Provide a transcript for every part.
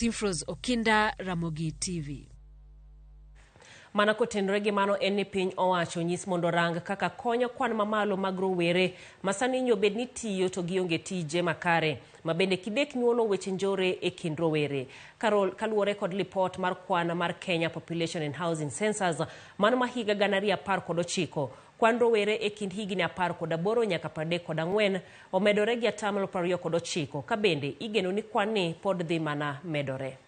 Simfros Okinda, Ramogi TV. Mana kotenore gi mano en ni piny owacho nyis mondo rang kaka konyo kwan mamalo mag rowere ma sani nyo bed ni tiyo to gionge tije makare ma bende kidek nyuolo weche njore e kind rowere. Kaluwore kod lipot mar kwan mar Kenya Population and Housing Census mano ma higa 2019, kwan rowere e kind higni 18 nyaka 34 omedore gi 29% ka bende igeno ni kwan ni pod dhi mana medore.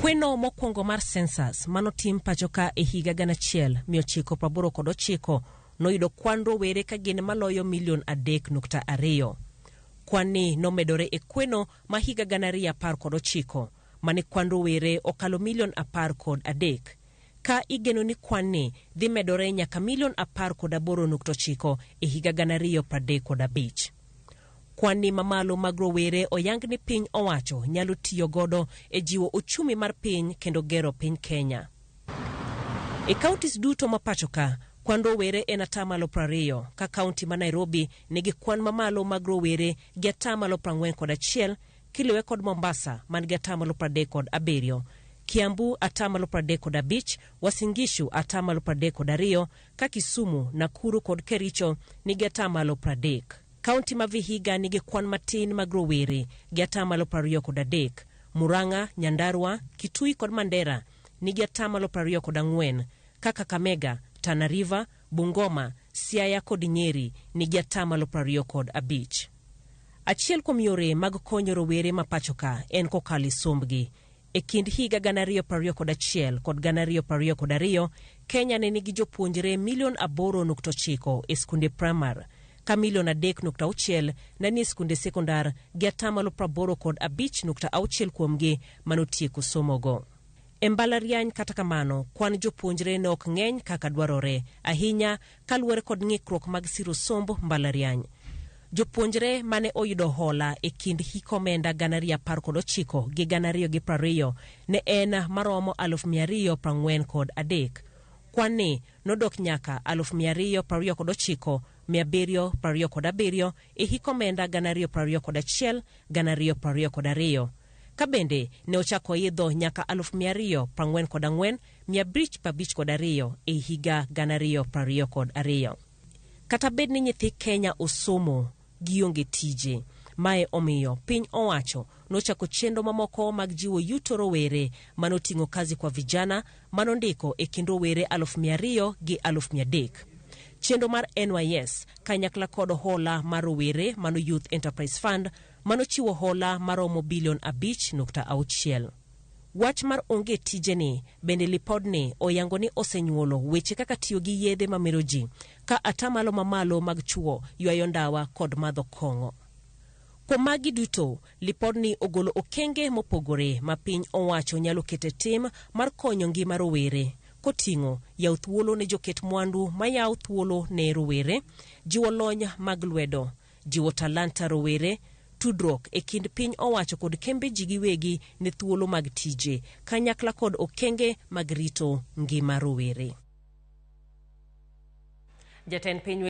Kweno mokwongo mar census manotim pacho ka e higa 1989 noyudo kwan rowere ka gin maloyo milion 3.2. Kwan ni nomedore e kweno ma higa 2019 mane kwan rowere okalo milion 13. Ka igeno ni kwan ni dhi medore nyaka milion 18.9 e higa 2035. Kwan ni mamalo mag rowere oyang ni piny owacho nyalo tiyo godo e jiwo uchumi mar piny kendo gero piny Kenya. E counties duto ma pacho ka, kwan rowere en 20%, ka kaunti ma Nairobi nigi kwan mamalo mag rowere gi 41%, kiluwe kod Mombasa man gi 37%, Kiambu 35%, Uasin Gishu 32%, ka Kisumu, Nakuru kod Kericho nigi 30%. Kaunti ma Vihiga nigi kwan matin mag rowere gi 23%, Murang'a, Nyandarua, Kitui kod Mandera nigi 24%, ka Kakamega, Tana River, Bungoma, Siaya kod Nyeri nigi 25%. Achiel kuom yore mag konyo rowere ma pacho ka en kokalo e sombgi. E kind higa 2021 kod 2022, Kenya ne nigi jopuonjre milion 8.9 e skunde primar, ka milion 3.6 ne nie skunde sekondar gi 85.6% kuomgi manotieko somogo. E mbalariany kata kamano, kwan jopuonjre ne ok ng'eny kaka dwarore, ahinya kaluwore kod ng'ikruok mag siro somb mbalariany. Jopuonjre mane oyudo hola e kind hik omenda 2019 gi 2020 ne en maromo 243,000. Kwan ni nodok nyaka 229,727 e hik omenda 2021 2022. Ka bende ne ochako idho nyaka 244,552 e higa 2022. Kata bed ni nyithi Kenya osomo gionge tije, mae omiyo piny owacho nochako chenro mamoko mag jiwo yuto rowere manoting'o kazi kwa vijana manondiko e kind rowere 200,000 gi 300,000. Chenro mar NYS kanyakla kod hola mar rowere mano Youth Enterprise Fund manochiwo hola maromo bilion 5.6. Wach mar onge tije ni bende lipodni oyango ni osenyuolo weche kaka tiyo gi yedhe mamero ji, ka atamalo mamalo mag chuo ywayo ndawa kod madho kong'o. Kuom magi duto, lipodni ogolo okenge mopogore ma piny owacho nyalo kete tim mar konyo ngima rowere, koting'o yawo thuolo ne joket mwandu mayawo thuolo ne rowere, jiwo lony mag lwedo, jiwo talanta rowere, tudruok e kind piny owacho kod kembe ji giwegi ne thuolo mag tije, kanyakla kod okenge mag rito ngima rowere. Jatend piny